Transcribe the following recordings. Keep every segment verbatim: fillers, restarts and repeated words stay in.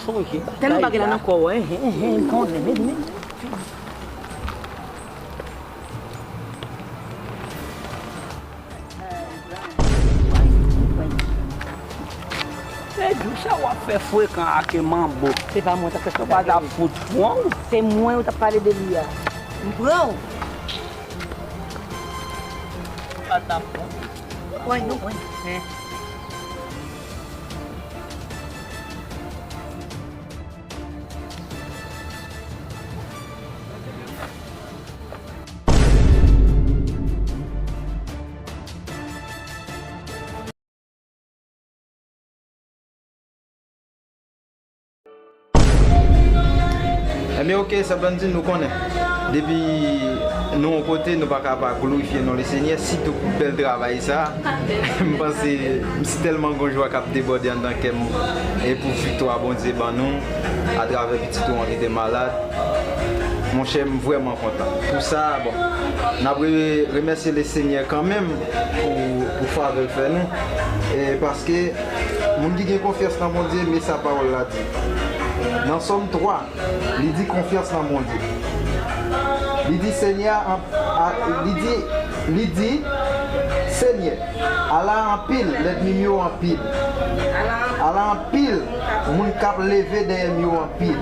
Sonje bagay la. Tèlman bagay la nan kò w, hein, hein, hein, m konnen, men, men. Se di w sa w ap fè frekan ak manbo. Se pa mwen w t ap fè frekan. Yo pa t ap fout pran w. Se mwen ou t ap pale de li a. M pran w. Pa t ap pran. Nou pran, nou pran. Ebyen, oke, sa vle di nou konnen. Depi nou yon kote, nou pa ka pa glorifye non Lesenyè, sitou pou bèl travay sa. M panse, m si tèlman gon jwa k ap debòde anndan kè m, e pou viktwa Bondye ban nou, atravè pitit ou an ki te malad. Monchè, m vrèman kontan. Pou sa, bon, n ap re-, remèsye Lesenyè kanmenm pou, pou favè l fè nou. E paske moun ki gen konfyans nan Bondye, men sa pawòl la di. Nan Sòm twa, li di konfyans nan Bondye. Li di Senyè a, a, li di, li di, Senyè, ala anpil lènmi m yo anpil. Ala anpil moun k ap leve dèyè m yo anpil.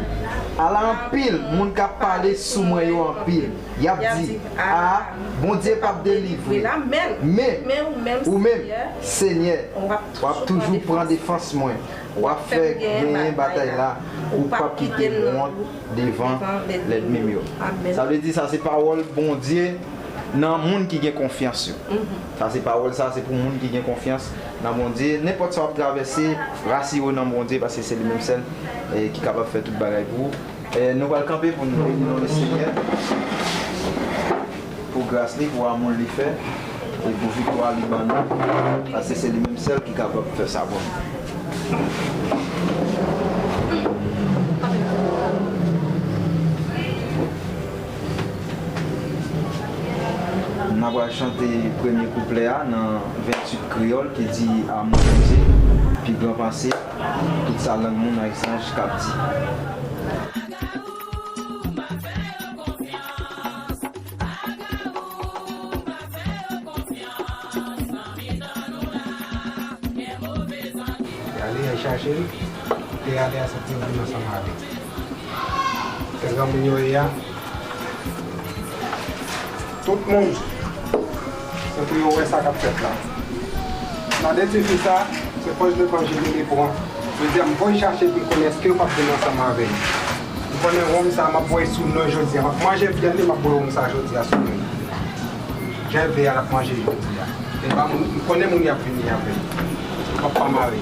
Ala anpil moun k ap pale sou mwen yo anpil. Y ap di, a, Bondye p ap delivre. Men, ou menm, Senyè, w ap toujou pran defans mwen. W ap fè m genyen batay la. Ou p ap kite m wont devan lènmi m yo. Sa vle di sa se pawòl Bondye nan moun ki gen konfyans yo. Sa se pawòl sa, se pou moun ki gen konfyans nan Bondye. Nenpòt sa w ap travèse, rasire w nan Bondye, paske se li menm sèl, eh, ki kapab fè tout bagay pou ou. Eh, nou pral kanpe pou nou beni non Lesenyè, pou gras li, pou amour li fè, e pou viktwa li ban nou, paske se li menm sèl ki kapab fè sa pou nou. N a pral chante premye kouplè a nan venntuit kreyòl ki di, amour Bondye pi gran pase tout sa lang moun ak zanj k ap di. Li ale, li chache l, li te ale a, se pou l vin ansanm avè l. Kè granmoun yo ye a, tout moun, se pou yo wè sa k ap fèt la. Gade tifi sa, se pòz levanjil li pran. Jodi a, m voye chache pou l konnen èske yo p ap vin ansanm avè l. M konnen wonm sa, m ap voye sou nou jodi a. M ap manje vyann li, m ap bwè wonm sa jodi a sou nou. Jan Eve a l ap manje jodi a. E pa moun, m konnen moun y ap vini avè l. M ap pa mare.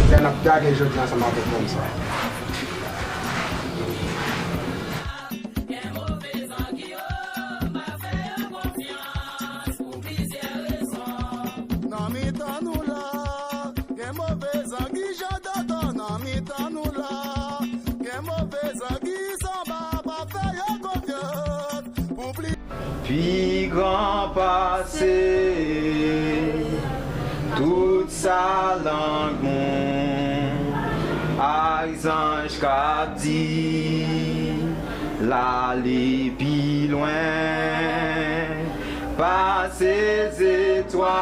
Lè n ap gade jodi a ansanm avèk wonm sa. Nan mitan nou la, gen move zangi jan dòdò nan mitan nou la, gen move zangi sanba pa fè yo konfyans pou pli. Pi gran pase tout sa lang moun ak zanj k ap di, l ale pi lwen pase zetwal,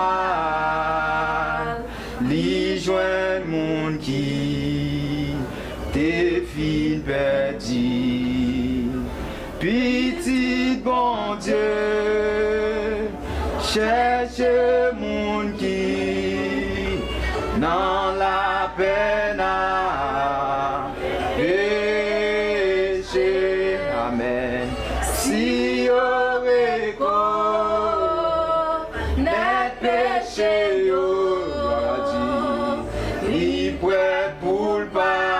li jwenn moun ki te fin pèdi. Pitit Bondye chèche moun ki nan lapèn a peche. Amèn. Si yo rekonèt peche yo, glwa di, li prèt pou l padone.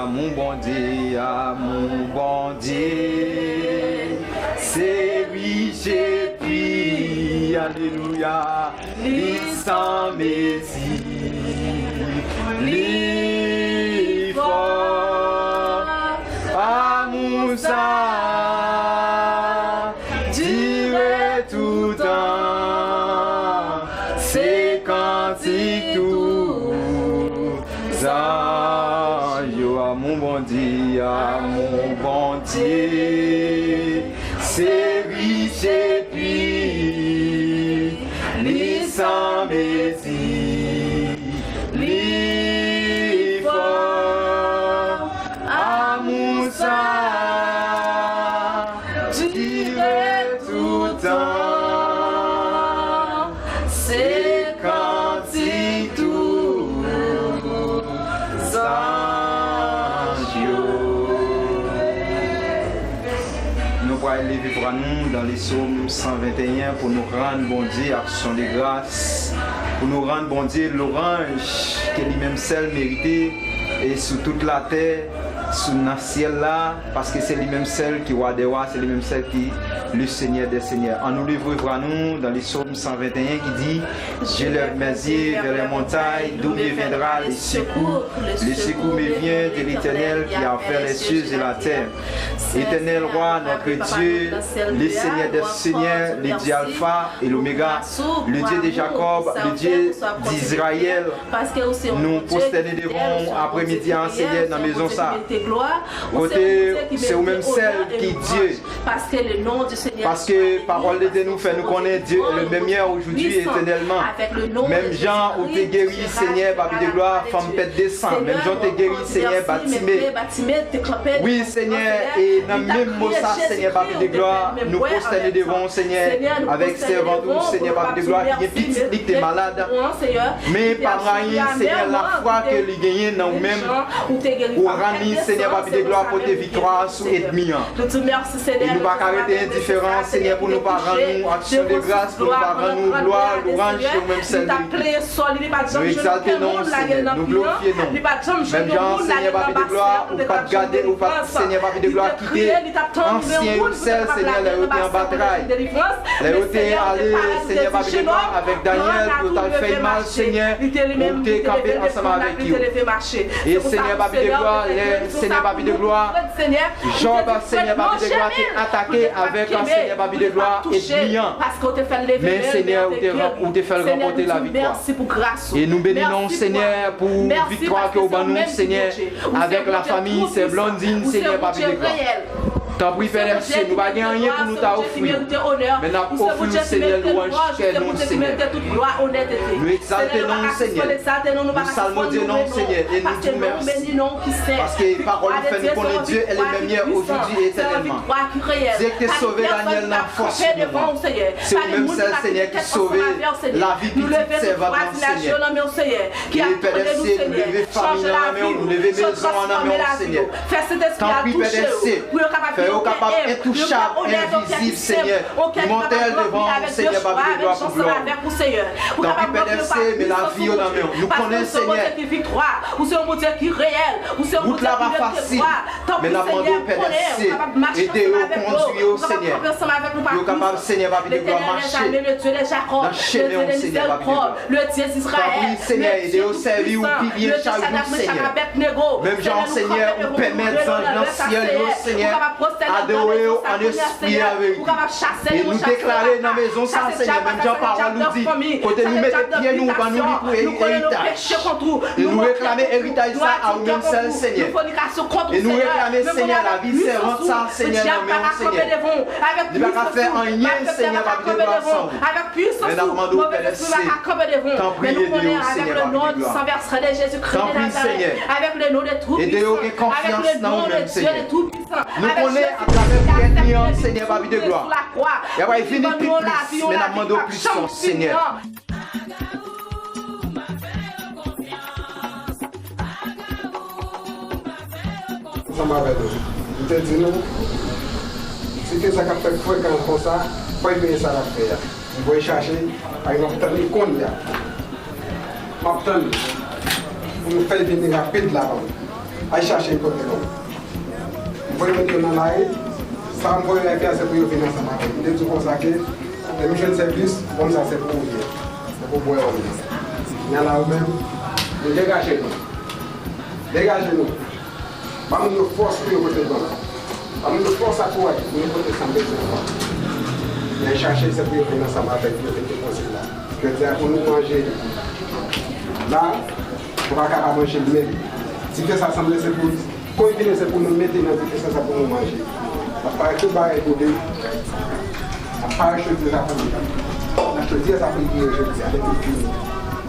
Amou Bondye, amou Bondye, se rich epi, alelouya, li san mezi, li fò. Amou sa dire toutan, se kantik tou Amou Bondye, amou Bondye, se rich epi li san mezi, li fò. Amou sa dire toutan, se kantik tou zanj yo. Nou pral leve vwa nou dans le psaume cent vingt et un pou nou rann Bondye aksyon de gras, pou nou rann Bondye lwanj ke li menm sèl merite, e sou tout latè, sou nan syèl la, paske se li menm sèl ki wa dè wa, se li menm sèl ki le Seigneur des seigneurs. Ann nou leve vwa nou dans le psaume cent vingt et un qui dit, Je lève mes yeux vers les montagnes, d'où me viendra le secours? Le secours me vient de l'Éternel qui a fait les cieux et la terre. Éternel roi, notre Dieu, le Seigneur des seigneurs, le Dieu Alpha et l'Oméga, le Dieu de Jacob, le Dieu d'Israël. Nou pwostène devan w aprèmidi a, Senyè, nan mezon sa, kote se ou menm sèl ki Dye. Paske pawòl de Dye nou fè nou konnen Dye est le même hier, aujourd'hui et éternellement. Menm jan ou te geri, Senyè, papi de glwa, fanm pèd de san. Menm jan ou te geri, Senyè, Batime. Wi, Senyè, e nan menm mo sa, Senyè, papi de glwa, nou pwostène devan w, Senyè, avèk sèvant ou, Senyè, papi de glwa, ki gen pitit li ki te malad. Men pa mwayen, Senyè, lafwa ke li genyen nan ou menm, ou rani, Senyè, papi de glwa, pote viktwa sou ènmi an. E nou pa ka rete endiferan, Senyè, pou nou pa rann ou aksyon de gras, pou nou pa rann ou glwa, lwanj ke ou menm sèl merite. Nou egzalte non w, Senyè, nou glorifye non w. Menm jan, Senyè, papi de glwa, ou pa t gade, ou pa t, Senyè, papi de glwa, kite ansyen yo sèl, Senyè, lè yo te anba tray. Lè yo te ale, Senyè, papi de glwa, avèk Danyèl, pou yo t al fè y mal, Senyè, ou te kanpe ansanm avèk yo. E Senyè, papi de glwa, lè, Senyè, papi de glwa, Jòb, Senyè, papi de glwa, te atake avèk, Senyè, papi de glwa, ènmi an. Men, Senyè, ou te ran-, ou te fè l ranpòte laviktwa. E nou beni non w, Senyè, pou viktwa ke w ban nou, Senyè, avèk lafanmi Sè Blondine, Senyè, papi de glwa. Tanpri, Pè dè syè, nou pa gen anyen pou nou ta ofri w, men n ap ofri w, Senyè, lwanj kè nou, Senyè. Nou egzalte non w, Senyè. Nou salmodye non w, Senyè, e nou di w mèsi. Paske pawòl ou fè nou konnen Dieu est le même hier, aujourd'hui et éternellement. Dieu ki te sove Danyèl nan fòs moun an, se ou menm sèl, Senyè, ki sove lavi pitit sèvant lan, Senyè. E Pè dè syè, nou leve fanmi nan nan men w, nou leve mezon an nan men w, Senyè. Tanpri, Pè dè syè, fè yo kapab entouchab, envizib, Senyè, imòtèl devan w, Senyè, papi de glwa, pou glwa w. Tanpri, Pè dè syè, men lavi yo nan men w. Nou konnen, Senyè, wout la pa fasil, men n ap mande w, Pè dè syè, ede yo, kondui yo, Senyè, pou yo kapab, Senyè, papi de glwa, mache nan chemen w, Senyè, papi de glwa. Tanpri, Senyè, ede yo sèvi w pilye chak jou, Senyè. Menm jan, Senyè, ou pèmèt zanj nan syèl yo, Senyè, adore w an espri e an verite. E nou deklare nan mezon sa, Senyè, menm jan pawòl ou di, kote nou mete pye nou, ou ban nou li pou eri-, eritaj. E nou reklame eritaj sa a ou menm sèl, Senyè. E nou reklame, Senyè, lavi sèvant sa, Senyè, nan men w, Senyè. Li pa ka fè anyen, Senyè, papi de glwa, san ou. Men n ap mande w, Pè dè syè, tanpri ede yo, Senyè, papi de glwa. Tanpri, Senyè, ede yo gen konfyans nan ou menm, Senyè. Nou konnen atravè kou ènmi an, Senyè, papi de glwa, y ap vini pi plis, men n ap mande w plis fòs, Senyè. Ansanm avèk nou. M te di nou, si ke sa k ap fèt frekan konsa, fò l peye sa l ap fè a. M voye chache, pa egzanp, tann li kounye a. M ap tann li. Pou nou fè l vini rapid la, ban m. Al chache l kote nou. M voye met yo nan lari. Sa m voye lari a, se pou yo vin ansanm avèk m. M te di konsa ke, lè m jwenn sèvis, bon, sa se pou ou ye. Se pou bwè w ye. Kounye a la, ou menm, nou degaje nou. Degaje nou. Ban moun yo fòs pou yo pote ban. Ban moun yo fòs ak kouraj pou yo pote sa m bezwen an. Men chache se pou yo vin ansanm avèk yo e depoze l la. Jodi a pou nou manje la, nou pa ka pa manje l menm. Ti fè sa sanble se pou Kon li vini, se pou nou mete nan dife sa, sa pou nou manje. N ap parèt tout bagay pou li. N ap parèt chodyè sa pou li. N ap chodyè sa pou li jodi a, depi l fini.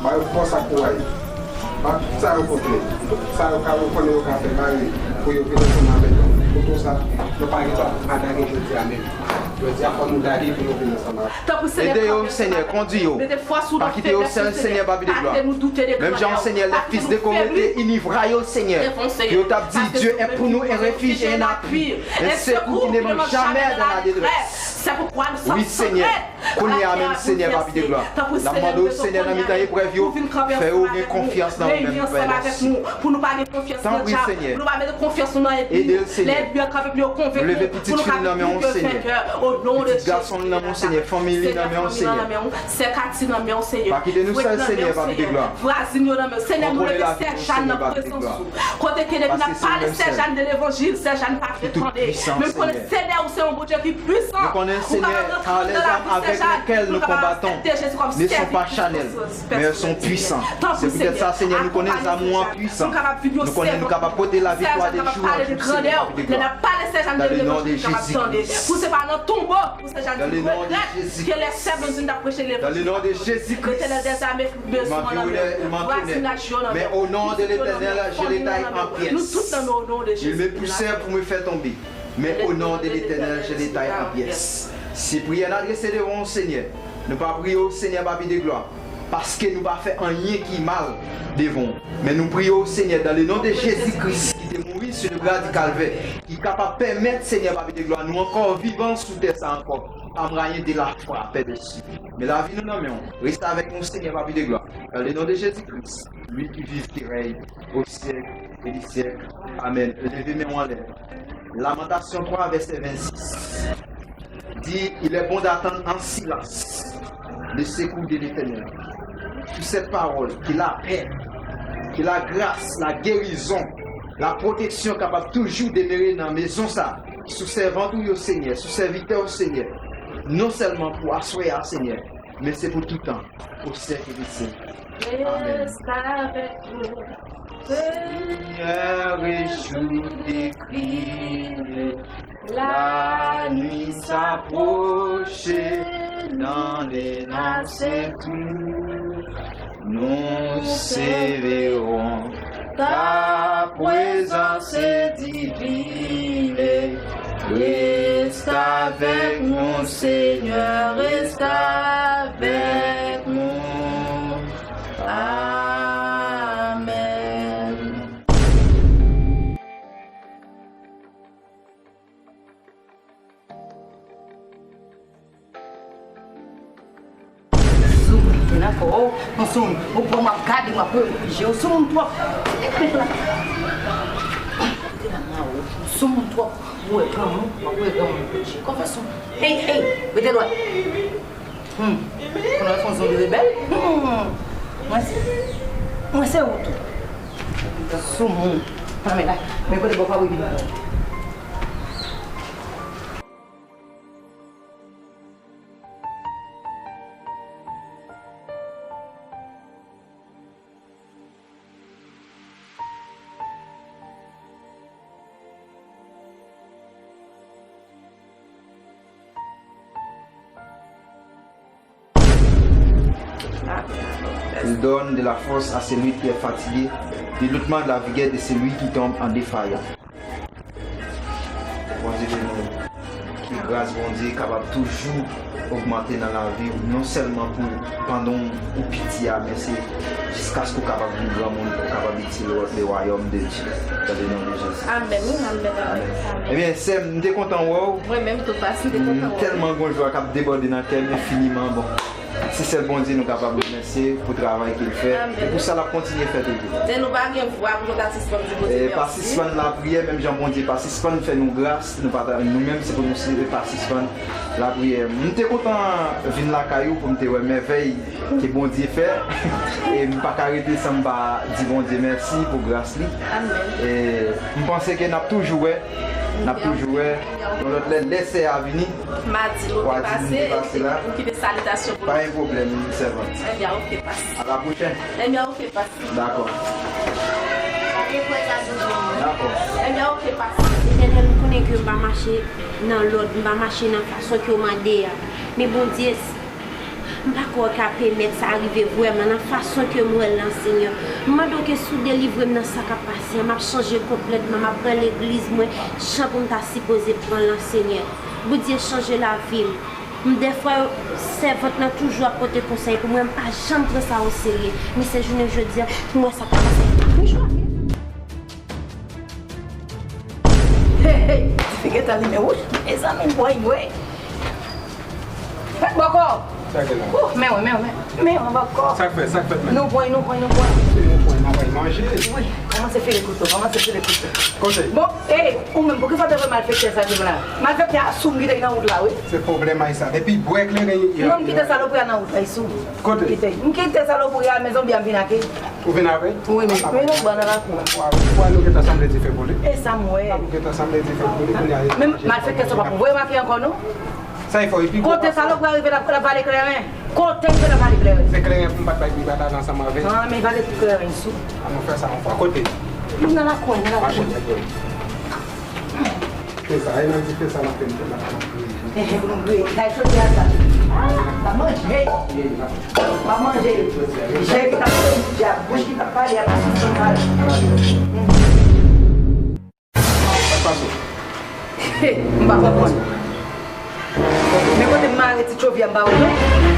Ba yo fòs ak kouraj. Ba tout sa yo kontre. Tout sa yo ka, yo konnen yo ka fè, ba yo pou yo vin ansanm avèk nou. Pou tout sa, nou pa gen tan atake jodi a menm. Jodi a, fò nou lage pou nou vin ansanm avèk. Ede yo, Senyè, kondui yo. Pa kite yo sèl, Senyè, papi de glwa. Menm jan, Senyè, lè fis de Kore te inivra yo, Senyè, yo t ap di, Dieu est pour nous un refuge et un appui, un secours qui ne manque jamais dans la détresse. Wi, Senyè. Kounye a menm, Senyè, papi de glwa, n ap mande w, Senyè, nan mitan eprèv yo, fè yo gen konfyans nan ou menm, Pè Sèlès. Tanpri, Senyè. Ede l, Senyè. Nou leve pitit fi n nan men w, Senyè. Pitit gason l nan men w, Senyè. Fanmi li nan men w, Senyè. Pa kite nou sèl, Senyè, papi de glwa. Ou konnen lavi nou, Senyè, papi de glwa. Pase sou nou menm sèl. Ki tout pwisan, Senyè. Nou konnen, Senyè, car les armes avec lesquelles nous combattons ne sont pas charnelles, mais elles sont puissantes. Se poutèt sa, Senyè, nou konnen zam ou an pwisan. Nou konnen nou kapab pote laviktwa de jou an jou, Senyè, papi de glwa. Dans le nom de Jésus-Christ. Dans le nom de Jésus-Christ. Dans le nom de Jésus-Christ. Menm jan w di, men o non de Letènèl, je les taille en pièces. Ils me poussèrent pour me faire tomber. Men o non de Letènèl, je les taille en pièces. Se priyè n adrese devan w, Senyè. Nou pa priye w, Senyè, papi de glwa, paske nou pa fè anyen ki mal devan w. Men nou priye w, Senyè, dans le nom de Jésus-Christ, ki te mouri sur le bras du calvaire, ki kapab pèmèt, Senyè, papi de glwa, nou ankò vivan sou tè sa ankò. Amrayen de la foi, Père de cieux. Men lavi nou nan men w. Reste avec nous, Senyè, papi de glwa. Dans le nom de Jésus-Christ, lui qui vit, qui règne au siècle et des siècles. Amen. Leve men w anlè. Lamentations trois, verset vingt-six. Dit, il est bon d'attendre en silence le secours de l'Éternel. Sou cette parole, que la paix, que la grâce, la guérison, la protection kapab toujou demere nan mezon sa, sou sèvant ou yo, Senyè, sou sèvitè w, Senyè. Non sèlman pou aswè a, Senyè, men se pou tout tan, au siècle des siècles. Amen. Reste avec nous, Seigneur, et jour décline. La nuit s'approche, dans les nuages tout. Nous serons ta présence divine. Reste avec nous, Seigneur, reste avec nous. Amen. Soumoun, vin ankò. Yon soumoun, ou pran m ap gade, m ap wè kout je w. Soumoun twòp. Soumoun twòp. Ou wè granmoun, w ap wè granmoun kout je. Kòfè soumoun. Hey, hey, rete dwat. Hmm. Konnen w fè yon zonbi rebèl. Hmm. Mwen se, mwen se ou tou. Soumoun. Ann men la. Men kote bò pa wè bib la. Il donne de la force à celui qui est fatigué, il ôte de la vigueur de celui qui tombe en défaillance. Bondye beni w. Ke gras Bondye kapab toujou ogmante nan lavi w, non sèlman pou pandan w piti a, men se jiskaske w kapab vin granmoun, pou w kapab itil le royaume de Dieu. Dans le nom de Jésus. Amèn, wi, amèn, amèn, amèn. Ebyen, sè m, m te kontan wè w. Mwen menm tou, pas, m te kontan wè w. M tèlman gon jwa k ap debòde nan kè m enfiniman, bon. Se sèl Bondye nou kapab remèsye pou travay ke l fè e pou sa l ap kontinye fè toujou. Lè nou pa gen vwa pou nou ta sispann di Bondye mèsi. E pa sispann lapriyè, menm jan Bondye pa sispann fè nou gras, nou pa ta, nou menm se pou nou si-, pa sispann lapriyè. M te kontan vin lakay ou pou m te wè mèvèy ke Bondye fè. E m pa ka rete san m pa di Bondye mèsi pou gras li. Amèn. E m panse ke n ap toujou wè, n ap toujou wè yon lòt lè, lè sè a vini. Madi nou te pase, nou kite salitasyon pou nou. Pa gen pwoblèm, sèvant. Ebyen, oke, pas. A la pwochèn. Ebyen, oke, pas. Dakò. Dakò. Etènèl, m konnen ke m pa mache nan lòd, m pa mache nan fason ke w mande a. Men Bondye, m pa kwè w ka pèmèt sa rive vrèman nan fason ke m wè l lan, Senyè. M mande w ke si w delivre m nan sa k ap pase an, m ap chanje konplètman, m ap pran legliz mwen jan pou m ta sipoze pran l lan, Senyè. Bondye, chanje lavi m. M, dèfwa, sèvant lan toujou ap pote konsèy pou mwen, m pa janm pran sa oserye. Men se jounen jodi a, m wè sa k ap pase. Mwen chwazi. Hey, hey, dife gentan limen wouch. Mezanmi, m pran yon, wi. Fèt bòkò. Sa gen la? Ouh, men wè, men wè, men wè bòkò. Sa k fèt, sa k fèt menm? Nou pran, nou pran, nou pran. Se yon pwen, n ap al manje. Wi, kòmanse file kouto, kòmanse file kouto. Kote? Bon, ey, ou menm, poukisa w te voye malfektè sa jwenn la? Malfektè a sou m ki te nan wout la, wi. Se pwoblèm a sa. Depi bwè kleren yè. Non, m kite salopri a nan wout la, li sou. Kote? Kite. M kite salopri a, men zonbi a m vin ake. Ou vin avè l? Wi, men, men nou bò nan lakou. Wa, wa, nou gentan sanble dife pou li. E sa m wè. Nou gentan sanble dife pou li, kounye a. Men malfektè sa pa pou voye m ake ankò, non? Sa e fò, epi kote salopri a rive, l ap, l ap vale kleren. Kote l rive, l ap vale kleren. Se kleren pou m pa t bay piga la ansanm avè l. Ah, men vale tout kleren sou. An nou fè sa yon fwa. Kote? Nou nan lakou, nan lakou. Mache, nèg yo. Fè sa, e nan dife sa n ap fè, n ap fè. Ehe, pou nou griye. Kay choti a sa. M ap manje. M ap manje. Je ki t ap fè, bouch ki t ap pale, a pa sou pale. Sa k pase w? M pa konprann. Men kote m mare ti tchovi a, m pa wè non.